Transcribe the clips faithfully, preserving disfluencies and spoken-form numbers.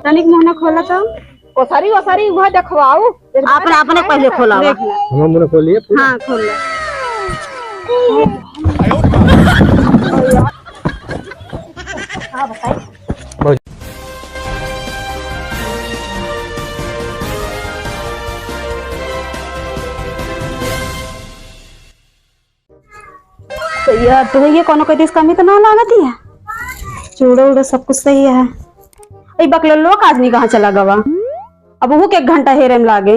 तनिक मुंह न खोला तो। ओसरी, ओसरी, वह देखवाऊ। आपन, आपने पहले खोलावा। देख ले। हम मुंह खोलिए पूरा। हाँ, खोल ले। हाँ, बताइए। तो यार, तो ये कोनो कोई चीज कमी तो ना लागत है? चूड़ा उड़ा सब कुछ सही है। ई बकलोल लोग आज नहीं कहाँ चला गवा? अब वो के एक घंटा हेरे में लागे।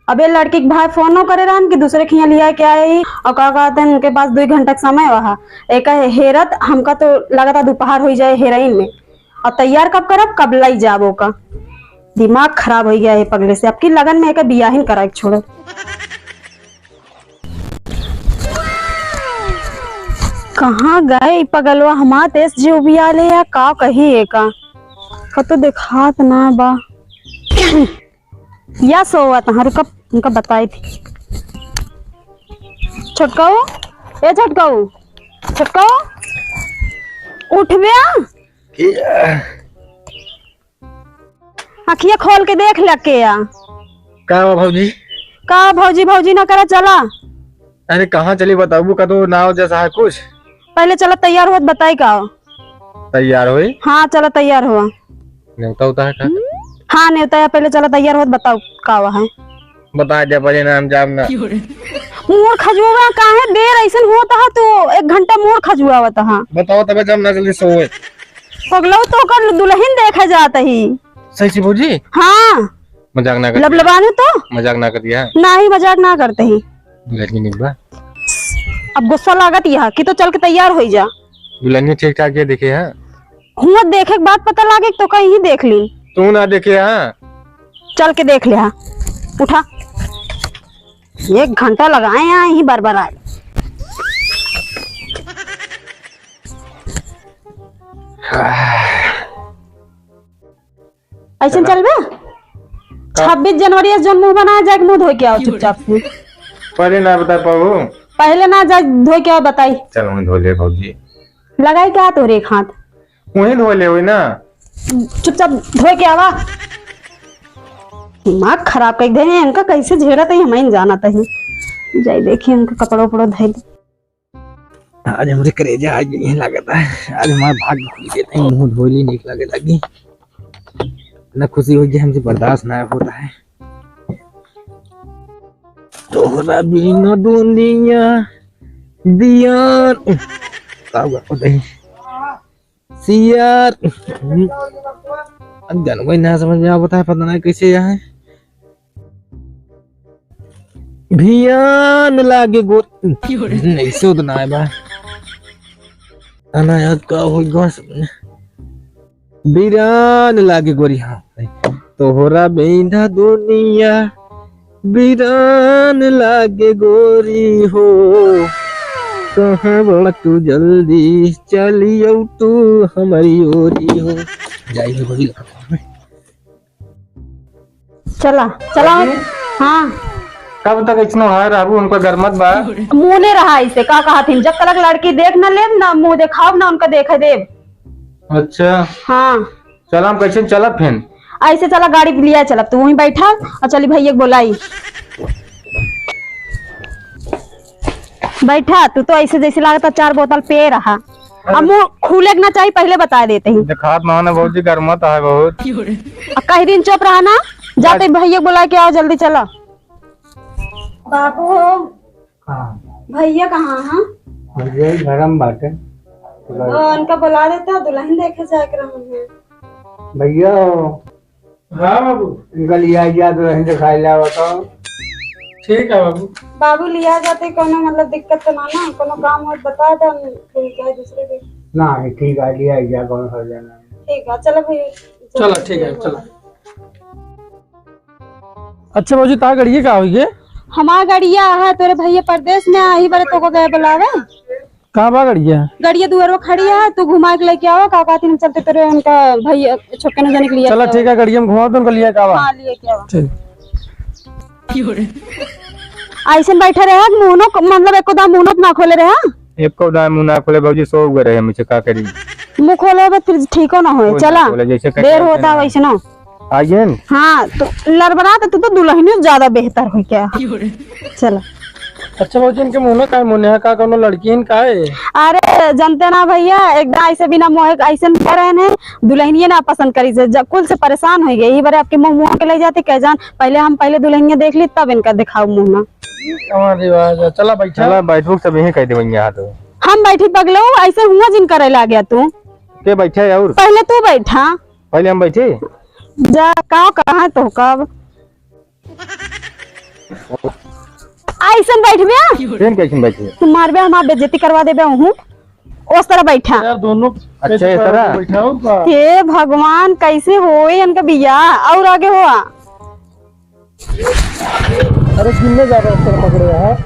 अब ये लड़की के भाई फोनो करे रहन कि दूसरे खिया लिया के आए ही, और का कहते हैं, उनके पास दो घंटा के समय वहा। एक हेरत हमका तो लगता दोपहर हो जाए हेरोइन में। और तैयार कब करब, कब लाई जाब ओका? दिमाग खराब हो गया है पगले से। अब की लगन में एके बियाहिन कराए के छोड़ब। कहाँ गए ई पगलवा? हमार तेज जीव बिया ले या का कही एका? कतो देखात ना बा। या सोवत हाँ, रुका, उनका बताई थी। छोटकाऊ, ए छोटकाऊ, छोटकाऊ, उठबे। अखिया खोल के देख ले के या। का बा भौजी? का भौजी, भौजी ना करे, चला। अरे कहाँ चली बताबू, का तो नाव जैसा है कुछ। पहले चला तैयार होत बताई का हो। तैयार होई? हाँ, चला तैयार हो। नेवता उता है का? हाँ, नेवता है, पहले चला तैयार होत बताओ का हुआ है। बता दे पहले ना, हम जाब ना। मूड़ खजुआ काहे देर ऐसन होत है, तू एक घंटा मूड़ खजुआवत है। बताओ तबे जब ना जल्दी सोए। पगलऊ तो कर दुल्हन देखे जात ही। सही से भौजी? हाँ। मजाक ना कर। लबलबानू तो? मजाक ना कर दिया। नाही, मजाक ना करते ही। दुल्हन की निकबा। अब गुस्सा लागत यह कि तो चल के तैयार होई जा। दुल्हन ठीक ठाक ये देखे हैं। हुआ देखे के बाद पता लागे तो कहीं ही देख ली। तू ना देखे हैं। चल के देख ले हा। उठा। एक घंटा लगाए हैं यहीं बरबराए। ऐसे चलबे? का? छब्बीस जनवरी से जौन मुंह बनाए, जाके मुंह धो के आओ चुपचाप से। पहले ना बता पाऊ। पहले ना जाए धो के आओ, बताई। चल, वहीं धो ले भौजी। लगाई क्या तोरे एक हाथ? वहीं धो ले हुई ना। चुपचाप धो के आवा। दिमाग खराब कर दे हैं इनका, कैसे झेड़त है हमें जानत है। जाई देखी इनका कपड़ा उपड़ा धइल। आज हमरे करेजा आज यहीं लागत है, आज हमार भाग खुल गया, नहीं मुंह धोली नीक लागे लागी। इतना खुशी हो गया हमसे बर्दाश्त ना होता है। तोहरा बिना दुनिया दिया का हुआ नहीं सियार। अब गाना वही ना समझ में आवता है, पता नहीं कैसे यहाँ है। भियान लागे गोर-, नहीं, शुद्ध ना है बा। गाना याद का हो गया सब। बिरान लागे गोरी, हाँ। तोहरा बेंधा दुनिया बिरान लागे गोरी हो, कहाँ बड़ा तू जल्दी चलियो तू हमारी ओरी हो। जाई हो गोरी लगा। चला, चला। अरे? हाँ। कब तक ऐसनो हाय रहबू, हमको गरमत बा। मुँह नहीं रहा इसे, का कहा थी, जब तक लड़की देख न लेब ना, मुँह देखाब ना, उनका देखे देब। अच्छा। हाँ। चला, हम कैसे चलब फिर? ऐसे चला, गाड़ी पे लिया चलब, तू वहीं बैठा और चली भैया के बोलाई। बैठा, तू तो ऐसे जैसे लागता चार बोतल पिए रहा। अब मुँह खुले के ना चाहिए, पहले बता देते ही। देखात ना ना भौजी, गरमत है बहुत। अब कई दिन चुप रहा ना, जाते भैया के बुला के आओ, जल्दी चला। बाबू, हाँ। भैया कहाँ हैं? भैया ही घर में बाटे। ओ, उनका बुला देता, दुल्हन देखे जाए के रहन है। भैया हो। हाँ बाबू। इनका लिया जा, दुल्हन दिखाई लाओ तो। ठीक है बाबू। बाबू लिया जाते, कोनो मतलब दिक्कत तो ना ना, कोनो काम हो बता दे, हम फिर क्या दूसरे दिन। ना, ठीक है, लिया जा, कौन सा जाना है। ठीक है, चलो भैया। चलो, ठीक है, चलो। अच्छा भौजी, ता गड़िया का होई गे? हमार गड़िया है, तोरे भैया परदेस में आही बरे तोको गए बुलावे। कहाँ बा गड़िया? गड़िया दुआरवा खड़ी है, तू घुमा के लेके आवा, का कहती हम चलते तोरे उनका भैया छोटके न जाने के लिए चला, ठीक है, गड़िया में घुमा दो, उनका लिए के आवा। हाँ, लिए के आवा। ठीक। ऐसे बैठे रहे, मुँह नो, मतलब एको दाम मुँह नो ना खोले रहे। एको दाम मुँह ना खोले, भौजी सो गए रहे, हम इसे का करी? मुँह खोले बे, फिर ठीक हो ना होए, चला। देर होता वैसे ना। आइए न। हाँ, तो लड़बड़ा तो तू तो दुलहिनियो ज्यादा बेहतर होइ गया। चला। अच्छा भौजी, इनके मुँह में काहे मुँह है? का कौनो लड़की हन का है? अरे जनते ना भैया, एकदम ऐसे बिना मोहे के ऐसे न करे ने, दुलहिनिये ना पसंद करी से, ज-, कुल से परेशान होइ गए। यही बारे आपके मुँह मुँह के ले जाते कह जान, पहले हम पहले दुलहिनिया देख ली तब इनका दिखाओ मुँह ना। कौन रिवाज है? चला बैठा। चला बैठू, सब यहीं कह देवेंगे यहाँ तो। हम बैठी पगलो, ऐसे हुआ जिन करे ला गया तू। के बैठे और? पहले तू बैठा। पहले हम बैठे? जा, का कहाँ तो कब? ऐसन बैठबे? फेन कैसन बैठे? तू मारबे, हमार बेइज्जती करवा देबे उहूँ। ओस तरह बैठा। यार दोनों अच्छा, ये तरह? बैठा हो का? हे भगवान, कैसे होए इनका बियाह? और आगे हुआ? अरे गिनने जा रहा है, पकड़े हैं।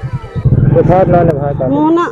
देखा ना, ना, भाई का। मुँह ना।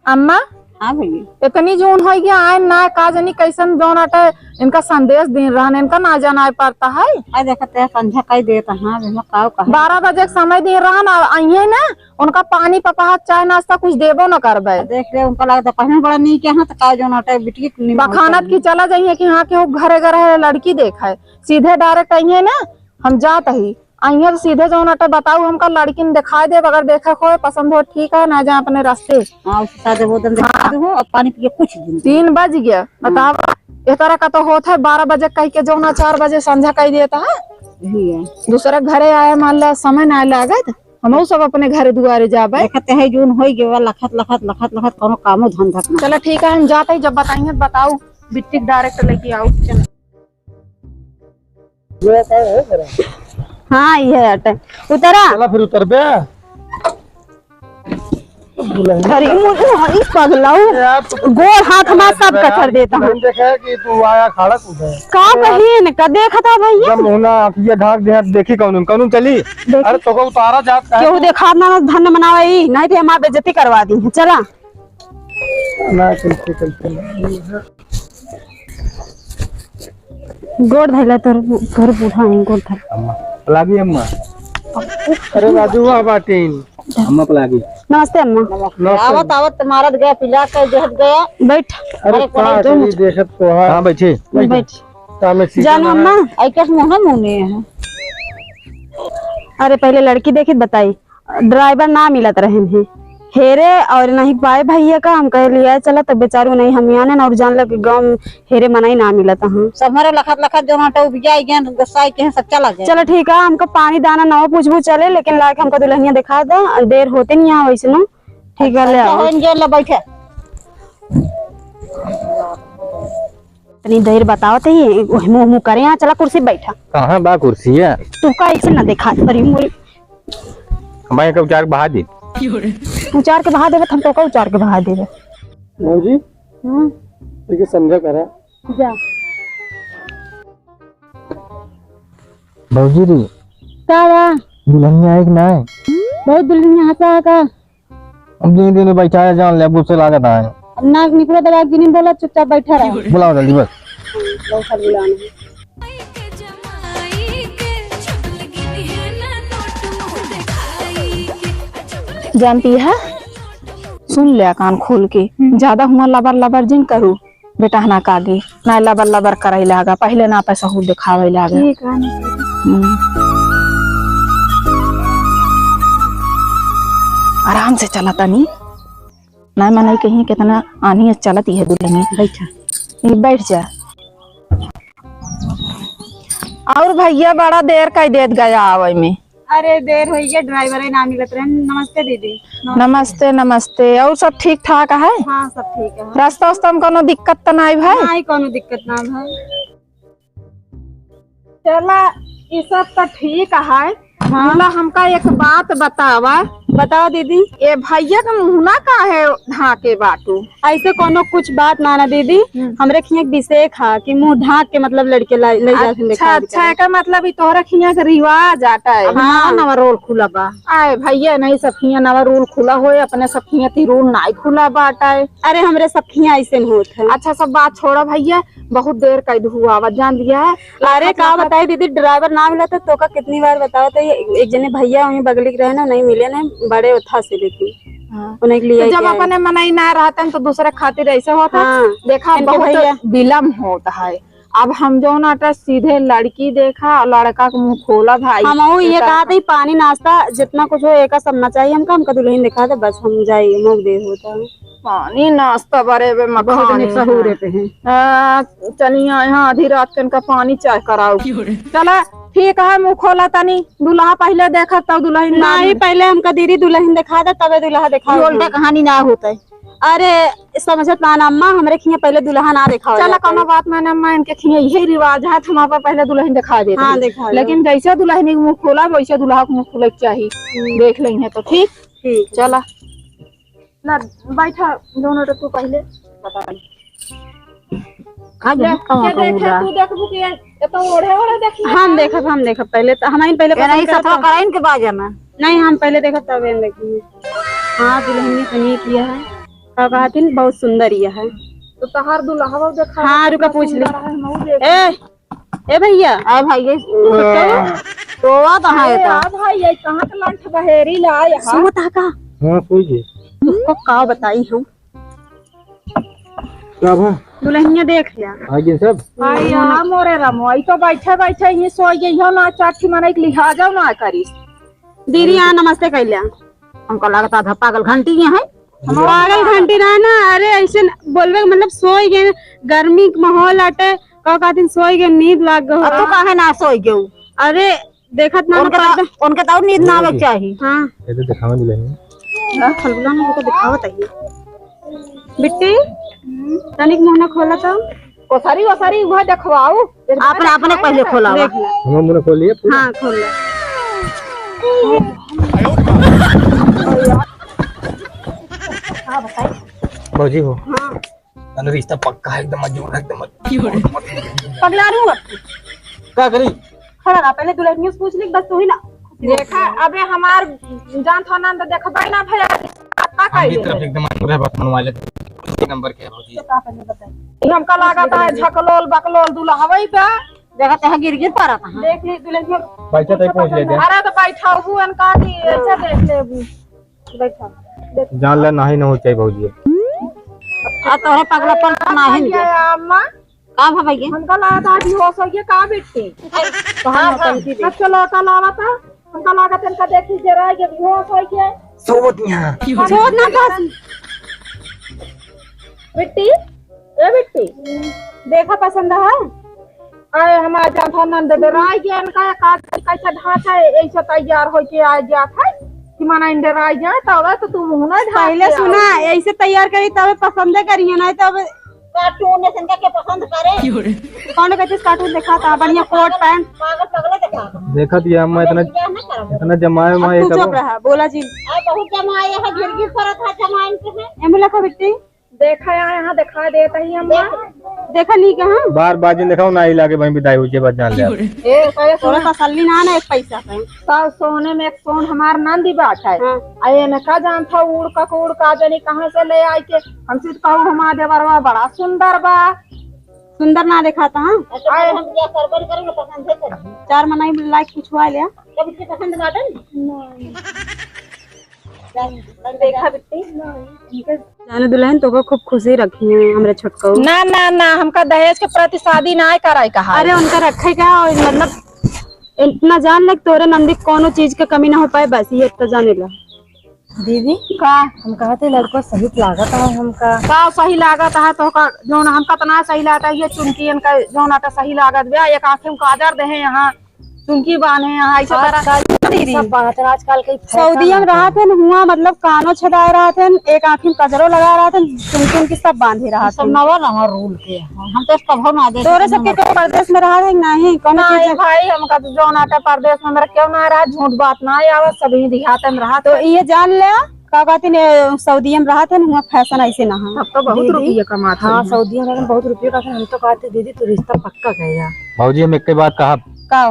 अम्मा, हाँ भैया। इतनी जून होइ गया, आए ना, का जानी कैसन जौन अटे, इनका संदेश दिन रहन, इनका ना जाना पड़ता है। आ देखते हैं, संझा कई देत, हाँ, भैया, का कहा? बारह बजे के समय दिन रहन, आ, आइए ना, उनका पानी पपाहत, चाय नाश्ता कुछ देबो न करबे। देख ले, उनका लगता पहले बड़ा नीक है, तो का जौन अटे, बिटिया के निमन बखानत होता की चला जाइए कि हाँ, केहू घरे घरे लड़की देखे, सीधे direct आइए ना, हम जात ही। अइहें तो सीधे जौन अटे बताऊ, हमका लड़किन देखाई देब, अगर देखे को होए, पसंद हो, ठीक है, ना जाए अपने रास्ते। हाँ, उसी साथे वो दिन देखा दे हो, अब पानी पिए कुछ दिन। तीन बज गया, बतावा, ए तरह का तो होत है, बारह बजे कह के जौन है, चार बजे संझा कह देता है। यही है। दूसरा घरे आए, मान ला समय ना लागत, हमहू सब अपने घरे दुआरे जाबे। देखते हैं, जून होई गवा, लखत, लखत, लखत, लखत, कोनो कामो धंधा ना। चला ठीक है, हम जाते हैं, जब बताइए बताऊ, बिट्टी के direct लेके आऊ। चला। ये का है जरा? हाँ, ये हटे। उतरा। चला फिर उतर बे। अरे, मुझे, अरे, पगलाऊ। यार, तू गोड़ हाथ हमार सब यार, कचर देता है। दुल्हन देखे कि तू आया खाड़ा कूदे। का कही इनका? देखा था भैया। जब मुहना आँखिया ढाक दे, देखी कौन, कौन चली? देखी। अरे, तोका उतारा जात का है केहू तू? देखा ना, धन्य मनावा ई, नहीं तो हमार बेइज्जती करवा दी। चला। ना, कैसे, कैसे ना। गोड़ धइला तोर, तोर बूढ़ा है, गोड़ धइला। अम्मा, पलागी अम्मा। अरे राजू, वाह बाटिन। अम्मा पलागी। नमस्ते अम्मा। नमस्ते। आवत, आवत मारत गया, पिला के जहत गया। बैठ। अरे अरे, का कोई करी, देखत तो है। हाँ, बैठी। बैठ। सामने सीधे जानू मारा। अम्मा। आई कैसे मुँह मुँह नहीं है? अरे, पहले लड़की देखी, बताई। Driver ना मिलत रहन है। हेरे और नहीं पाए भैया का, हम कहे लिया चला, तब बेचारू नहीं हम आने और जान लग गाँव में हेरे मनई ना मिलत हैं। सब हमारे लखत लखत जो नाटा उबिया गए, गुस्सा के हैं, सब चला गए। चलो ठीक है, हमका पानी दाना ना पूछबू चले, लेकिन लाके हमका दुल्हनिया दिखा दो, देर होते नहीं यहाँ वैसे नो। ठीक है, ले अच्छा, आओ। हो, जो ले बैठे। इतनी देर बतावत ही, मुँह मुँह करे, यहाँ चला कुर्सी बैठा। कहाँ बा कुर्सी है? तू का ऐसे ना देखा, अरे मोरी। हमारे का उचार के बहा दे। उचार के बहा देबे, हम तो का उचार के बहा देबे। भौजी, हम्म। ठीक है, समझा करा। जा। भौजी रे। का बा? दुल्हनिया है कि ना है? बहुत दुल्हनिया हंसा है का? अब दिन दिन बैठा है, जान ले, अब गुस्से लागत है। अब नाक निकलो दबा के नहीं बोला, चुपचाप बैठा रहो। बुलाओ जल्दी बस। बहुत सारे बुलाने हैं। जानती है, सुन ले कान खोल के, हम्म। ज्यादा हुआ लबर लबर जिन करू। बेटा हना कागी, ना लबर लबर करई लागा, पहिले ना पैसा हूँ देखावे लागा। ठीक है। हम्म। आराम से चला तनी। ना मनई कहीं कितना आनी चलत ही है दुल्हनी। बैठा। ये बैठ जा। और भैया बड़ा देर कर देत गया आवे में। अरे, देर होइ गया, driver ही ना मिलत रहे। नमस्ते दीदी। नमस्ते, नमस्ते। और सब ठीक ठाक है? हाँ, सब ठीक है। रास्ता उस्ता में कोनो दिक्कत तो नहीं भाई? नहीं, कोनो दिक्कत ना भाई। चला, ये सब तो ठीक है। हाँ। बोला, हमका एक बात बतावा। बताओ दीदी। ए भैया का मुहना काहे ढाके बाटू? ऐसे कोनो कुछ बात ना ना दीदी, हम्म। हमरे खियाँ के विषय खा कि मुँह ढाक के मतलब लड़के ला-, ले जाए थे अच्छा, देखा अच्छा, दिखा। एकर मतलब ई तोहरा खियाँ के रिवाज आटा है। अब हाँ। नवा नवा रोल खुला बा। आए भैया, नहीं सब खियाँ नवा रोल खुला होए, अपने सब खियाँ ती रोल नाई खुला बाटा है। अरे हमरे सब खियाँ ऐसे न होत है। अच्छा सब बात छोड़ा भैया, बहुत देर कैद हुआ आवा जान दिया है। अरे का बताई दीदी, driver ना मिला था तो का कितनी बार बताओ तो ये एक जने भैया वहीं बगली के रहे ना, नहीं मिले ना, बड़े उठा से लेकिन हाँ। उन्हें के लिए तो जब क्या है? अपने मनई ना रहते हैं तो दूसरे खातिर ऐसे होता है। हाँ। देखा इनके बहुत भैया। विलम्ब होता है। अब हम जौन आटा सीधे लड़की देखा और लड़का के मुँह खोला भाई। हमहू ये कहत ही, पानी नाश्ता जितना कुछ हो, एका सब ना चाहिए हमका, हमका दुलहिन देखा दे, बस हम जाई, मोक देर होता है। पानी नाश्ता बरे बे बहुत मखानी निक सहूरे है। पे है। आ, चलिया यहाँ आधी रात के इनका पानी चाय कराओ। चला ठीक है, मुँह खोला तनी, दुलहा पहिले देखा तब दुलहिन बाद नहीं, में। पहिले हमका दीदी दुलहिन देखा दे, तबे दुलहा देखा ये उल्टा कहानी ना होता है। अरे, समझत ना, ना अम्मा, हमरे खिया पहिले दुलहा ना देखावा चला, जाता है। कोनो बात ना, ना अम्मा, इनके खिया यही रिवाज है, हम आपा पहिले दुलहिन देखा देते हाँ, हैं। देखा दे। लेकिन जैसे दुलहिन के मुँह खोला, वैसे दुलहा के मुँह खोले के चाही। हम्म। देख लेंगे तो ठीक। ठीक। चला। ना, बैठा, दोनों तो तू पहिले। पता नहीं। का ले, जाने कहाँ के देखे, कहूँगा? तू देखबू कि ये, ये तो ओढ़े, ओढ़े देखी हम है। देखब, हम देखब पहिले, तो हम पहिले ये पसंद नहीं, करब सफा तब। कराइन के बाद जाना। नहीं, हम पहिले देखब तब ये देखेंगे। हाँ, दुलहिनिया तो नीक यह है। का कहतिन, बहुत सुंदर यह है। तो तहार दुलहवा देखा हाँ, रुका, पूछ ले। ए, ए भैया। आ भाई, ये तो, तो आ भाई, ये कहाँ के लंठ बहेरी ला यहाँ? सुमत हा का? हाँ, पूछ ले। उसको का बताई हम? का भा? दुलहिनिया देख लिया। आ गए सब? आया मोरे रमो, ई तो बैठे बैठे ही सोई गई हो ना, चाठी मने के लिहाजो ना करी। दीदी, आ नमस्ते कैल्या। हमका लगता था पागल घंटी ये है। पागल घंटी रहा ना, अरे ऐसे न बोलबे, मतलब सोई गए, गर्मी के माहौल आटे, का कहतिन सोई गए, नींद लाग गए। अब तू काहे ना सोई गयो? अरे देखत ना उनके तो, उनके तो और नींद ना आवे के चाही। हाँ। ये तो दिखावे दुलहिन। हाँ, खलबुला ना, उनको दिखावत है। बिट्टी, तनिक मुंह ना खोला तो। ओसरी, ओसरी, वह देखवाऊ। अपने, अपने पहिले खोला। देख ले। हम मुंह खोलिए पूरा। हाँ, खोल ले। हाँ, बताइए। भौजी हो। हाँ। अरे रिश्ता पक्का है एकदम, मजबूत है एकदम। पगला रहू अब। का करी? खड़ा रहा, पहले दुल्हनिया से पूछ ली, बस तू ही ना। देखा, अबे हमार जान था ना, तो देखबे ना भैया, पक्का हम भी कइले तरफ है। एकदम पूरा बात मनवा ले। एक नंबर के है भौजी। तो का पहले बताई? हमका लागत है झकलोल बकलोल दुल्हवई बा। देखा, तहाँ गिर गिर पड़त है। देख ली दुल्हनिया। पैसा तो पूछ लेते हैं। अरे तो बैठा हुआ का कि ऐसे देख ले। बैठा, बैठा। जान ले, नाही न हो चाही भौजी। आ तोहरे पगलापन नाही न ये दे। अम्मा, का भा भैया? हमका लागत आज बेहोश हो गया का बिट्टी? हाँ, हाँ। अच्छा, लौटा लावा था। हमका लागत इनका देखी जरा ये बेहोश हो गया। सोवत यहाँ। सोवत ना था। बिट्टी, ए बिट्टी, देखा पसंद है? आए हमार जान था नंद डराई गया इनका, का कैसे ढांचा है, ऐसे तैयार होके आ गया था कि मना इन डराई गया, तब तो तू मुंह ना ढांच पहले के सुना, आओ। ऐसे तैयार करी तब पसंद करिए, नहीं तब कार्टून ऐसन का के पसंद करे? कौन कहते कार्टून देखा था, बढ़िया कोट पैंट। पागल पगला देखा था। देखा दिया अम्मा इतना, बियाह ना करब। इतना जमाए अब माए तू करो। चुप रहा, बोला जी। आ बहुत जमाए है, गिरगिट करत है, जमाइन के है। एमे लखा बिट्टी। देखा यहाँ, यहाँ दिखा देता ही हम। देखा नहीं कहाँ? बार बार जिन देखाओ ना, ही लागे वहीं बिदाई हुई, जे बात जान ले। ए, पहले तोरा सुना। तसल्ली ना, ना एक पैसा का। सब सोने में एक सोन हमार नंदी बात है। हाँ। आ ये न का जानता उड़ का, उड़ का जानी कहाँ से ले आई के। हमसे तो कहू हमार देवरवा बड़ा सुंदर बा। सुंदर ना देखाता, हाँ? अच्छा, आए। हम बियाह करबे न करी, ना पसंद है करी। चार मनाई लायक कुछ हुआ लिया। कब के पसंद बाटन? नहीं। देखा बिट्टी, जाने दुल्हन तोको खूब खुशी रखी है हमरे छोटकऊ। ना, ना, ना, हमका दहेज के प्रति शादी ना कराए कहा। अरे उनका रखे का, और मतलब इतना जान ले तोरे नंदी कोनो चीज के कमी ना हो पाए, बस ये इतना जाने ला। दीदी का? हम कहते लड़को सही लागत है हमका। का सही लागत है तो का, जौन हमका तो ना सही लागत है, ये चुनकी इनका जौन आता सही लागत बे, एक आँखें में काजर देहे यहाँ। चुनकी बांधे हैं, ऐसे तरह आजकल दीदी। सब बांधत हैं, आजकल के फैशन सऊदिया में रहत हैं, हुआ मतलब कानो छेदाए रहत हैं, एक आँखी में कजरो लगा रहत हैं, चुनकी उनकी सब बांधे रहत हैं। सब नवा नवा रूल के हैं, हम तो कभो ना देखे तोरे सबके। केहू परदेस में रहत है कि नहीं? कौनो नहीं चीज? भाई, हमका तो जौन आटा परदेस में हमरा केहू ना रहा, झूठ बात ना आवा, सब ही देहात में रहा। तो ये जान ले, का कहते ने, सऊदिया में रहत है, हुआ फैशन ऐसे ना है। तब तो बहुत दीदी, रुपया कमात हाँ, है। सऊदिया में बहुत रुपया कमात है। हम तो कहते दीदी, तू रिश्ता पक्का करेगा। भौजी, हम एक बात कहा, का?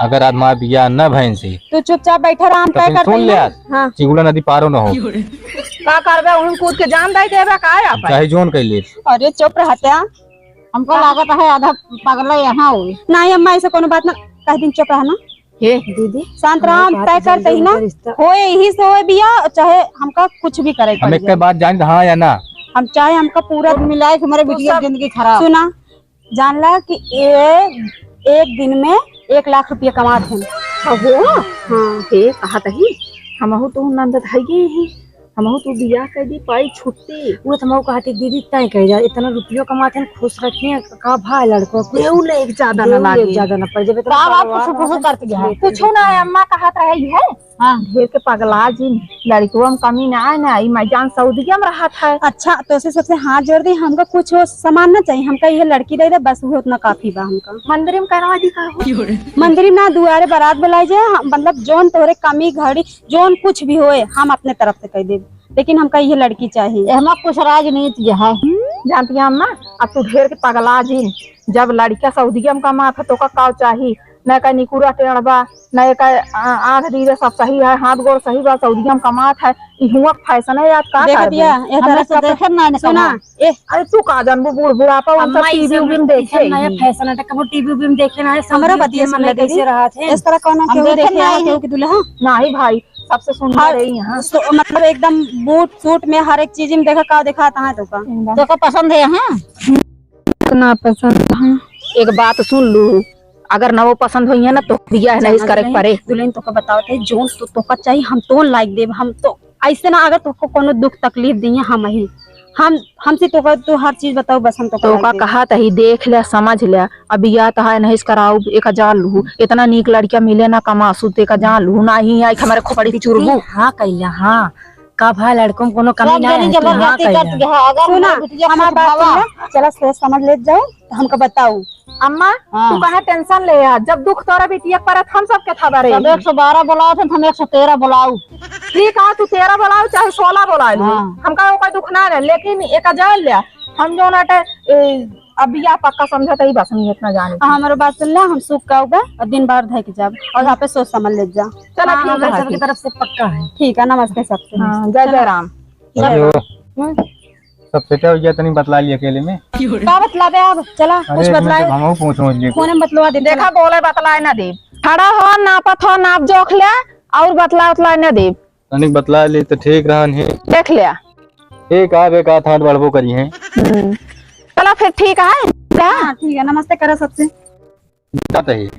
अगर आज हमार बियाह न भइन से, तू चुपचाप बैठा रहा, हम तो तय फिर करते सुन ले हैं। आज, हाँ। चिगुला नदी पारो न हो। का करबे, उन कूद के जान दे देबे का आप? चाहे जोन कह ले। अरे चुप रहत्या। हमको लागत है आधा पगला यहाँ हुई। नहीं अम्मा, ऐसे कोनो बात ना, कह दिन चुप रहा ना। हे दीदी, शांत रहा, हम तय करते ही ना। रिश्ता। होए यही से होए बियाह, चाहे हमका कुछ भी करे हम पड़ एक जाए। बात जान, हाँ या ना? हम चाहे हमका पूरा कुल मिलाए के हमारे बिटिया सब जिंदगी खराब। सुना, जान ला कि ए, एक दिन में एक लाख रुपया कमात हैं। हाँ, हो? हाँ। ए, कहत ही, हमहू तो नंद धइये ही, हमहू तो बियाह कर दी, पाई छुट्टी। वो तो हमहू कहत ही, दीदी, तय कह जा, इतना रुपयो कमात हैं, खुश रखिए, का भाई लड़को, कुछ देऊ ले एक ज्यादा ना देऊ ले लागे। एक ज्यादा ना पड़ जाए, इतना का बात परिवार कुछ, कुछ करती है? कुछ ना है, अम्मा कहत रही है। हाँ। ढेर के पगला जिन, लड़कवा में कमी ना आए ना, ई मैं जान सऊदिया में रहत है। अच्छा, तो से सबसे हाथ जोड़ दी, हमका कुछ वो सामान ना चाहिए, हमका ये लड़की दे दे, बस वो उतना काफी बा हमका। मंदिर में करवा दी का हो? मंदिर में ना, दुआरे बारात बुलाई जाए, हम, मतलब जोन तोहरे कमी घड़ी, जोन कुछ भी होए, हम अपने तरफ से कह देब, लेकिन हमका ये लड़की चाहिए। एहमा कुछ राजनीति है, जानती है अम्मा, अब तू ढेर के पगला जिन, जब लड़का सऊदिया में कमात है तो का काव चाही, न का निकुरा टेढ़ बा, न एका आ-, आँख दीरे सब सही है, हाथ गोड़ सही बा, सऊदिया में कमात है, इहुआ फैशन है यार, का देखत करबे? या, ए हम तरह से सब देखे ना, न सुना, कमात। ए, अरे तू का जानबू, बूढ़ बुढ़ापा, हम सब अम्मा, ई टीवी सब, उवी में ई सब देखे नया ही। फैशन है, कबो टीवी उवी में देखे ना है, हमरो सऊदी बतिया में सुन ले कैसे दीदी। रहत है। इस तरह कौनो हम केहू देखे देखे ना ना है, है। केहू के दूल्हा? नहीं भाई, सबसे सुंदर हाँ, है यहाँ। सो, मतलब एकदम बूट सूट में हर एक चीज में देखा, का देखा, कहाँ तो का। एकदम। तो का पसंद है यहाँ? ना पसंद है। एक बात सुन लू, अगर ना वो पसंद होई है ना, तो बियाह नहीं करे के परे। दुल्हन तोका बतावत है, जोन तो तोका चाहिए, हम तोन लाइक देब। हम तो ऐसे ना, अगर तोको कोनो दुख तकलीफ दी है, हम ही, हम, हमसे तोका, तू हर चीज बताओ, बस हम तोका तोका लाइक देब। कहत ही, देख ले, समझ ले, अब बियाह तो है नहीं कराऊ, एका जान लू, इतना नीक लड़किया मिले ना कमासु, ते का जान लू, ना ही आई हमारे खोपड़ी चुरबू। हाँ कैला, हाँ, का भाई लड़कों में कोनो कमी सब ना जनी है, तू हाँ जबरदस्ती कैला। करती है, अगर सुना, हमारे बिटिया हमार कुछ बात भावा। सुन ले, चला सोच समझ ले जाओ, तो हमका बताऊ। अम्मा, हाँ। तू काहे टेंशन ले आ? जब दुख तोरा बिटिया के परत, हम सबके था बारे। सब एक सौ बारह बोलाओ थे, हम एक सौ तेरह बोलाऊ। ठीक है, तू तेरह बोलाओ चाहे सोलह बोला लू। हाँ। हमका ओकर दुख ना रहे, लेकिन एक जान ले, हम जो ना टे, ए, अब बियाह पक्का समझा, तई बस हम इतना जाने। हाँ, हमारे बात सुन ले, हम सुख का होगा और दिन बार धै के जाब और यहाँ पे सोच समझ ले जा। चलो, हाँ, ठीक है, सबकी तरफ से पक्का है। ठीक है, नमस्ते सबसे। हाँ, जय जय राम। जय राम। हम्म। सब सेटा हो गया, तनी बतला ली अकेले में। का बतलाबे अब? चला, अरे, कुछ बतलाए। हम पूछ समझ लिए। फोन में बतलवा दे, देखा, चला। बोले बतलाए ना दे। खड़ा हो, नापत हो, नाप जोख ले, और बतला उतला ना दे। तनिक बतला ली तो ठीक रहन है। देख ले। ठीक है, बे का थान बढ़बो करी है। हम्म। चला फिर, ठीक है। हाँ, ठीक है, नमस्ते करा सबसे। जात ही।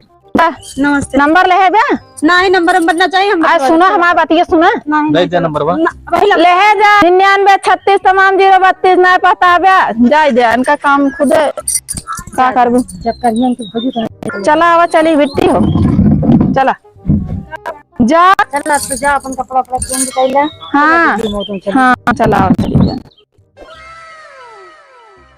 नमस्ते। नंबर लेहे बे? नहीं, नंबर, नंबर ना चाहिए हमका। आज सुना, हमार बतिया सुना। नहीं, दे नहीं दे चाहिए। नंबरवा। ना, वही लग- लेहे जा, निन्यानवे छत्तीस तमाम जीरो बत्तीस, नहीं पता बे, जाए दे, इनका काम खुदे का करबू। जब करिए इनकी भौजी तो चला, आवा, चली बिट्टी हो, चला। जा। चला, तू जा, अपन कपड़ा उपड़ा change कर ले। हाँ। चला, दीदी, मौत में चली। हाँ, चला, आवा, चली जा।